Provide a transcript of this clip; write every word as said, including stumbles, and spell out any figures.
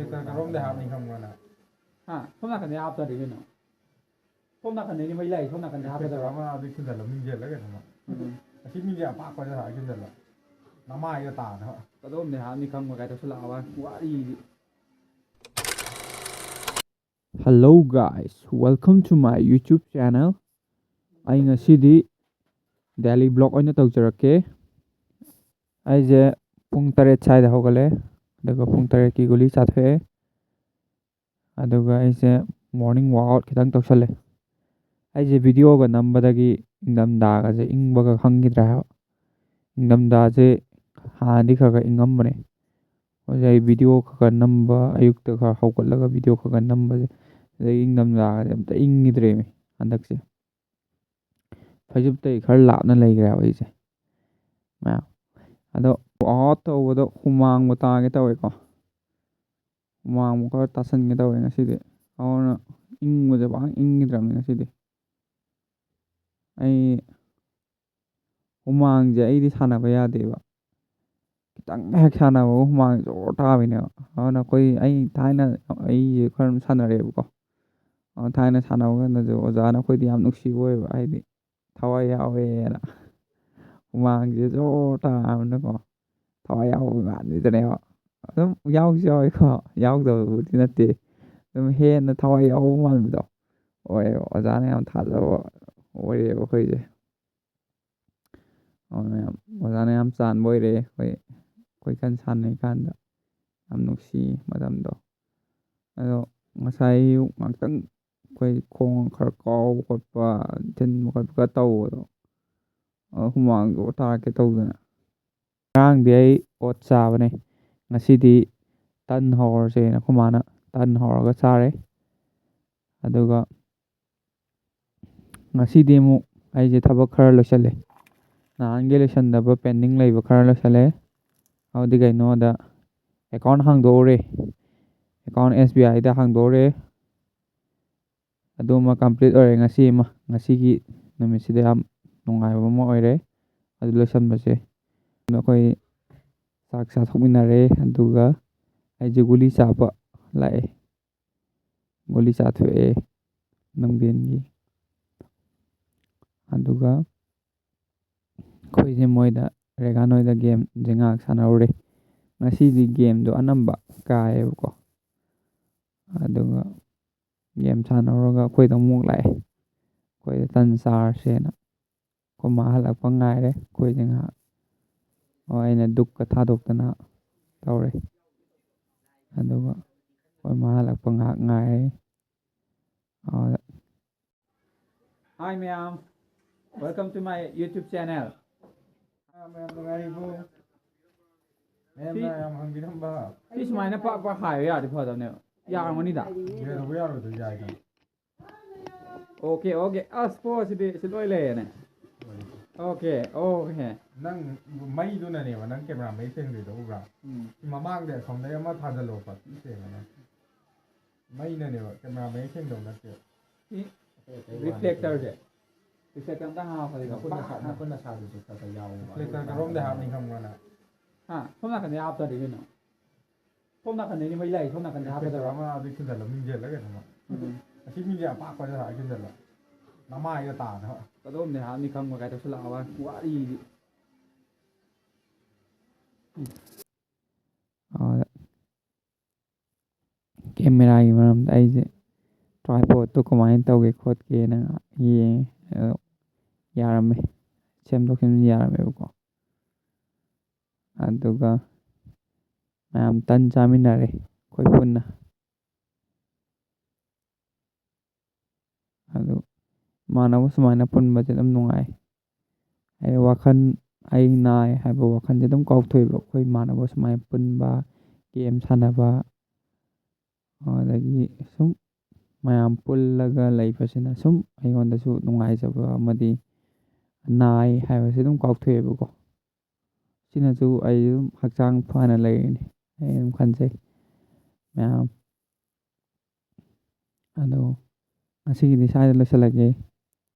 ꯀꯔꯣꯝꯗꯩ ꯍꯥꯞꯅꯤ ꯈꯪꯕ꯭ꯔꯣ ꯅꯪ? ꯍꯥ? ꯁꯣꯝ ꯅꯥꯀꯟꯗꯩ ꯍꯥꯞꯇ꯭ꯔꯗꯤ ꯀꯩꯅꯣ? ꯁꯣꯝ ꯅꯥꯀꯟꯗꯩꯅꯤ ꯃꯩ ꯂꯥꯛꯏ, ꯁꯣꯝ ꯅꯥꯀꯟꯗꯩ ꯍꯥꯞꯀꯗꯕ꯫ ꯑꯃ ꯑꯗꯨ ꯈꯤꯟꯖꯜꯂꯣ, ꯃꯤꯡꯁꯦꯜꯂ ꯀꯩꯅꯣꯃ꯫ ꯎꯝ꯫ ꯑꯁꯤ ꯃꯤꯡꯁꯦꯜ ꯑꯄꯥꯛꯄꯁꯦ ꯍꯥꯏꯔ ꯈꯤꯟꯖꯜꯂꯣ꯫ ꯅꯃꯥꯏꯗ ꯇꯥꯅꯕ꯫ ꯀꯗꯣꯝꯗꯩ ꯍꯥꯞꯅꯤ ꯈꯪꯕ ꯀꯥꯏ ꯇꯧꯁꯜꯂꯛꯑꯕ ꯋꯥꯔꯤꯗꯤ꯫ Hello guys, welcome to my YouTube channel. ꯑꯩ ꯉꯁꯤꯗꯤ daily vlog ꯑꯣꯏꯅ ꯇꯧꯖꯔꯛꯀꯦ꯫ ꯑꯩꯁꯦ ꯄꯨꯡ ꯇꯔꯦꯠ ꯁ꯭ꯋꯥꯏꯗ ꯍꯧꯒꯠꯂꯦ, ꯑꯗꯨꯒ ꯄꯨꯡ ꯇꯔꯦꯠꯀꯤ ꯒꯨꯂꯤ ꯆꯥꯊꯣꯛꯑꯦ, ꯑꯗꯨꯒ ꯑꯩꯁꯦ morning walk out ꯈꯤꯇꯪ ꯇꯧꯁꯜꯂꯦ꯫ ꯑꯩꯁꯦ videoꯒ ꯅꯝꯕꯗꯒꯤ ꯏꯪꯊꯝꯊꯥꯒꯁꯦ ꯏꯪꯕꯒ ꯈꯪꯈꯤꯗ꯭ꯔꯦ ꯍꯥꯏꯕ꯫ ꯏꯪꯊꯝꯊꯥꯁꯦ ꯍꯥꯟꯅꯗꯤ ꯈꯔ ꯈꯔ ꯏꯪꯉꯝꯕꯅꯦ꯫ ꯍꯧꯖꯤꯛ ꯑꯩ video ꯈꯔ ꯈꯔ ꯅꯝꯕ, ꯑꯌꯨꯛꯇ ꯈꯔ ꯍꯧꯒꯠꯂꯒ video ꯈꯔ ꯈꯔ ꯅꯝꯕꯁꯦ, ꯑꯗꯩ ꯏꯪꯊꯝꯊꯥꯒꯁꯦ ꯑꯝꯇ ꯏꯪꯈꯤꯗ꯭ꯔꯦꯃꯤ ꯍꯟꯗꯛꯁꯦ꯫ ꯐꯩꯖꯨꯞꯇꯒꯤ ꯈꯔ ꯂꯥꯞꯅ ꯂꯩꯈ꯭ꯔꯦꯕ ꯑꯩꯁꯦ, ꯃꯌꯥꯝ꯫ ꯑꯗꯣ walk out ꯇꯧꯕꯗꯣ ꯍꯨꯃꯥꯡꯕꯨ ꯇꯥꯒꯦ ꯇꯧꯋꯦꯀꯣ꯫ ꯍꯨꯃꯥꯡꯕꯨ ꯈꯔ ꯇꯥꯁꯟꯒꯦ ꯇꯧꯋꯦ ꯉꯁꯤꯗꯤ꯫ ꯑꯗꯨꯅ ꯏꯪꯕꯁꯦ ꯄꯥꯛ ꯏꯪꯈꯤꯗ꯭ꯔꯕꯅꯤ ꯉꯁꯤꯗꯤ꯫ ꯑꯩ ꯍꯨꯃꯥꯡꯁꯦ ꯑꯩꯗꯤ ꯁꯥꯟꯅꯕ ꯌꯥꯗꯦꯕ꯫ ꯈꯤꯇꯪ ꯍꯦꯛ ꯁꯥꯟꯅꯕꯒ ꯍꯨꯃꯥꯡ ꯖꯣꯔ ꯇꯥꯕꯤꯅꯦꯕ꯫ ꯑꯗꯨꯅ ꯑꯩꯈꯣꯏ, ꯑꯩ ꯊꯥꯏꯅ, ꯑꯩꯁꯦ ꯈꯔ ꯑꯗꯨꯝ ꯁꯥꯟꯅꯔꯛꯑꯦꯕꯀꯣ꯫ ꯑꯗꯣ ꯊꯥꯏꯅ ꯁꯥꯟꯅꯕ ꯀꯥꯟꯗꯁꯨ ꯑꯣꯖꯥꯅ ꯑꯩꯈꯣꯏꯗꯤ ꯌꯥꯝ ꯅꯨꯡꯁꯤꯕ ꯑꯣꯏꯌꯦꯕ, ꯍꯥꯏꯗꯤ ꯊꯋꯥꯏ ꯌꯥꯎꯋꯦꯅ꯫ ꯍꯨꯃꯥꯡꯁꯦ ꯖꯣꯔ ꯇꯥꯕꯅꯤꯅꯀꯣ, ꯊꯋꯥꯏ ꯌꯥꯎꯕ ꯃꯥꯟꯕꯤꯗꯅꯦꯕ꯫ ꯑꯗꯨꯝ ꯌꯥꯎꯁꯨ ꯌꯥꯎꯋꯦꯀꯣ, ꯌꯥꯎꯗꯕꯕꯨꯗꯤ ꯅꯠꯇꯦ꯫ ꯑꯗꯨꯝ ꯍꯦꯟꯅ ꯊꯋꯥꯏ ꯌꯥꯎꯕ ꯃꯥꯟꯕꯗꯣ ꯑꯣꯏꯌꯦꯕ꯫ ꯑꯣꯖꯥꯅ ꯌꯥꯝ ꯊꯥꯖꯕ ꯑꯣꯏꯔꯦꯕ ꯑꯩꯈꯣꯏꯁꯦ꯫ ꯑꯗꯨꯅ ꯌꯥꯝ, ꯑꯣꯖꯥꯅ ꯌꯥꯝ ꯆꯥꯟꯕ ꯑꯣꯏꯔꯦ꯫ ꯑꯩꯈꯣꯏ, ꯑꯩꯈꯣꯏ ꯀꯟꯅ ꯁꯥꯟꯅꯔꯤꯀꯥꯟꯗ ꯌꯥꯝ ꯅꯨꯡꯁꯤ ꯃꯇꯝꯗꯣ꯫ ꯑꯗꯣ ꯉꯁꯥꯏ ꯑꯌꯨꯛ ꯉꯥꯛꯇꯪ ꯑꯩꯈꯣꯏ ꯈꯣꯡ ꯈꯔ ꯀꯥꯎꯕ ꯈꯣꯠꯄ, ꯊꯤꯟꯕ ꯈꯣꯠꯄ ꯈꯔ ꯇꯧꯕꯗꯣ, ꯑ, ꯍꯨꯃꯥꯡꯗꯣ ꯇꯥꯔꯛꯀꯦ ꯇꯧꯗꯅ꯫ ꯉꯔꯥꯡꯗꯤ ꯑꯩ oats ꯆꯥꯕꯅꯦ, ꯉꯁꯤꯗꯤ ꯇꯟ ꯍꯧꯔꯁꯦꯅ ꯑꯩꯈꯣꯏ ꯃꯥꯅ ꯇꯟ ꯍꯧꯔꯒ ꯆꯥꯔꯦ꯫ ꯑꯗꯨꯒ ꯉꯁꯤꯗꯤ ꯑꯃꯨꯛ ꯑꯩꯁꯦ ꯊꯕꯛ ꯈꯔ ꯂꯣꯏꯁꯜꯂꯦ꯫ ꯅꯍꯥꯟꯒꯤ ꯂꯣꯏꯁꯟꯗꯕ pending ꯂꯩꯕ ꯈꯔ ꯂꯣꯏꯁꯜꯂꯦ꯫ ꯑꯗꯨꯗꯤ ꯀꯩꯅꯣꯗ account ꯍꯥꯡꯗꯣꯛꯎꯔꯦ꯫ Account S B I ꯗ ꯍꯥꯡꯗꯣꯛꯎꯔꯦ꯫ ꯑꯗꯨꯃ complete ꯑꯣꯏꯔꯦ ꯉꯁꯤ ꯑꯃ꯫ ꯉꯁꯤꯒꯤ ꯅꯨꯃꯤꯠꯁꯤꯗ ꯌꯥꯝ ꯅꯨꯡꯉꯥꯏꯕ ꯑꯃ ꯑꯣꯏꯔꯦ ꯑꯗꯨ ꯂꯣꯏꯁꯟꯕꯁꯦ꯫ ꯑꯗꯣ ꯑꯩꯈꯣꯏ ꯆꯥꯛ ꯆꯥꯊꯣꯛꯃꯤꯟꯅꯔꯦ, ꯑꯗꯨꯒ ꯑꯩꯁꯦ ꯒꯨꯂꯤ ꯆꯥꯕ ꯂꯥꯛꯑꯦ꯫ ꯒꯨꯂꯤ ꯆꯥꯊꯣꯛꯑꯦ ꯅꯨꯡꯊꯤꯟꯒꯤ꯫ ꯑꯗꯨꯒ ꯑꯩꯈꯣꯏꯁꯦ ꯃꯣꯏꯗ, ꯔꯦꯒꯥꯟ ꯍꯣꯏꯗ ꯒꯦꯝꯁꯦ ꯉꯥꯏꯍꯥꯛ ꯁꯥꯟꯅꯔꯨꯔꯦ꯫ ꯉꯁꯤꯗꯤ ꯒꯦꯝꯗꯣ ꯑꯅꯝꯕ ꯀꯥꯏꯌꯦꯕꯀꯣ꯫ ꯑꯗꯨꯒ ꯒꯦꯝ ꯁꯥꯟꯅꯔꯨꯔꯒ ꯑꯩꯈꯣꯏꯗ ꯑꯃꯨꯛ ꯂꯥꯛꯑꯦ꯫ ꯑꯩꯈꯣꯏꯗ ꯇꯟ ꯆꯥꯔꯁꯦꯅ꯫ ꯑꯩꯈꯣꯏ ꯃꯥ ꯍꯜꯂꯛꯄ ꯉꯥꯏꯔꯦ ꯑꯩꯈꯣꯏꯁꯦ ꯉꯥꯏꯍꯥꯛ꯫ ꯑꯣ, ꯑꯩꯅ ꯗꯨꯛꯀ ꯊꯥꯗꯣꯛꯇꯅ ꯇꯧꯔꯦ꯫ ꯑꯗꯨꯒ ꯑꯩꯈꯣꯏ ꯃꯥ ꯍꯜꯂꯛꯄ ꯉꯥꯏꯍꯥꯛ ꯉꯥꯏꯔꯦ꯫ ꯑꯗꯨꯗ Hi ꯃꯌꯥꯝ, welcome to my YouTube channel. ꯃꯌꯥꯝ ꯅꯨꯡꯉꯥꯏꯔꯤꯕꯣ? ꯃꯌꯥꯝꯅ ꯁꯤ ꯌꯥꯝ ꯍꯪꯕꯤꯔꯝꯕ꯫ ꯁꯤ ꯁꯨꯃꯥꯏꯅ ꯄꯥꯛ ꯄꯥꯛ ꯍꯥꯏꯕ ꯌꯥꯔꯗꯤ ꯐꯗꯕꯅꯦꯕ꯫ ꯌꯥꯔꯝꯒꯅꯤꯗ꯫ ꯀꯩꯗꯧꯕ ꯌꯥꯔꯣꯏꯗꯣꯏ? ꯌꯥꯏꯗ꯫ Okay, okay. ꯑꯁ, ꯄꯣꯠꯁꯤꯗꯤ ꯁꯤ ꯂꯣꯏ ꯂꯩꯔꯦꯅꯦ꯫ Okay, okay. ꯅꯪ ꯃꯩꯗꯨꯅꯅꯦꯕ ꯅꯪ ꯀꯦꯃꯦꯔꯥ ꯃꯌꯦꯛ ꯁꯦꯡꯗ꯭ꯔꯤꯗꯣ, ꯎꯕ꯭ꯔꯥ? ꯎꯝ꯫ ꯃꯃꯥꯡꯗ ꯑꯁꯣꯝꯗꯩ ꯑꯃ ꯊꯥꯖꯜꯂꯣ, ꯄꯥꯛꯇꯤ ꯁꯦꯡꯉꯦ ꯅꯪ꯫ ꯃꯩꯅꯅꯦꯕ, ꯀꯦꯃꯦꯔꯥ ꯃꯌꯦꯛ ꯁꯦꯡꯗꯕ ꯅꯠꯇꯦ꯫ ꯁꯤ ꯑꯇꯩ ꯑꯇꯩ ꯋꯥꯅꯤ꯫ Reflectorꯁꯦ꯫ Reflector ꯑꯝꯇ ꯍꯥꯞꯄꯗꯤ ꯅꯈꯨꯠꯅ ꯁꯥ-, ꯅꯈꯨꯠꯅ ꯁꯥꯗꯨꯁꯨ ꯈꯔ ꯈꯔ ꯌꯥꯎꯋꯣꯕ꯫ Reflector ꯀꯔꯣꯝꯗ ꯍꯥꯞꯅꯤ ꯈꯪꯕ꯭ꯔ ꯅꯪ? ꯍꯥ? ꯁꯣꯝ ꯅꯥꯀꯟꯗ ꯍꯥꯞꯇ꯭ꯔꯗꯤ ꯀꯩꯅꯣ? ꯁꯣꯝ ꯅꯥꯀꯟꯗꯩꯗꯤ ꯃꯩ ꯂꯥꯛꯏ, ꯁꯣꯝ ꯅꯥꯀꯟꯗ ꯍꯥꯞꯀꯗꯕ꯫ Reflector ꯑꯃ ꯑꯗꯨ ꯈꯤꯟꯖꯜꯂꯣ, ꯃꯤꯡꯖꯦꯜꯂ ꯀꯩꯅꯣꯃ꯫ ꯎꯝ꯫ ꯑꯁꯤ ꯃꯤꯡꯖꯦꯜ ꯑꯄꯥꯛꯄꯁꯦ ꯂꯥꯛꯑ ꯈꯤꯟꯖꯜꯂꯣ꯫ ꯅꯃꯥꯏꯗ ꯇꯥꯅꯕ꯫ ꯀꯗꯣꯝꯗꯩ ꯍꯥꯞꯅꯤ ꯈꯪꯕ ꯀꯥꯏ ꯇꯧꯁꯜꯂꯛꯑꯕ ꯋꯥꯔꯤꯗꯤ꯫ ꯑꯗ ꯀꯦꯃꯦꯔꯥꯒꯤ ꯃꯔꯝꯗ ꯑꯩꯁꯦ tripodꯇꯣ ꯀꯃꯥꯏꯅ ꯇꯧꯒꯦ ꯈꯣꯠꯀꯦꯅ ꯌꯦꯡꯉꯦ꯫ ꯑꯗꯣ ꯌꯥꯔꯝꯃꯦ꯫ ꯁꯦꯝꯗꯣꯛ ꯁꯦꯝꯖꯤꯟ ꯌꯥꯔꯝꯃꯦꯕꯀꯣ꯫ ꯑꯗꯨꯒ ꯃꯌꯥꯝ ꯇꯟ ꯆꯥꯃꯤꯟꯅꯔꯦ ꯑꯩꯈꯣꯏ ꯄꯨꯟꯅ꯫ ꯑꯗꯨ ꯏꯃꯥꯟꯅꯕ ꯁꯨꯃꯥꯏꯅ ꯄꯨꯟꯕꯁꯦ ꯑꯗꯨꯝ ꯅꯨꯡꯉꯥꯏ꯫ ꯍꯥꯏꯗꯤ ꯋꯥꯈꯜ, ꯑꯩ ꯅꯥꯏ ꯍꯥꯏꯕ ꯋꯥꯈꯜꯁꯦ ꯑꯗꯨꯝ ꯀꯥꯎꯊꯣꯛꯑꯦꯕ꯫ ꯑꯩꯈꯣꯏ ꯏꯃꯥꯟꯅꯕ ꯁꯨꯃꯥꯏꯅ ꯄꯨꯟꯕ, game ꯁꯥꯟꯅꯕ, ꯑꯗꯒꯤ ꯁꯨꯝ ꯃꯌꯥꯝ ꯄꯨꯜꯂꯒ ꯂꯩꯕꯁꯤꯅ ꯁꯨꯝ ꯑꯩꯉꯣꯟꯗꯁꯨ ꯅꯨꯡꯉꯥꯏꯖꯕ ꯑꯃꯗꯤ ꯅꯥꯏ ꯍꯥꯏꯕꯁꯦ ꯑꯗꯨꯝ ꯀꯥꯎꯊꯣꯛꯑꯦꯕꯀꯣ꯫ ꯁꯤꯅꯁꯨ ꯑꯩ ꯑꯗꯨꯝ ꯍꯛꯆꯥꯡ ꯐꯅ ꯂꯩꯔꯤꯅꯤ, ꯑꯩ ꯑꯗꯨꯝ ꯈꯟꯖꯩ ꯃꯌꯥꯝ꯫ ꯑꯗꯣ ꯉꯁꯤꯒꯤꯗꯤ ꯁ꯭ꯋꯥꯏꯗ ꯂꯣꯏꯁꯤꯜꯂꯒꯦ꯫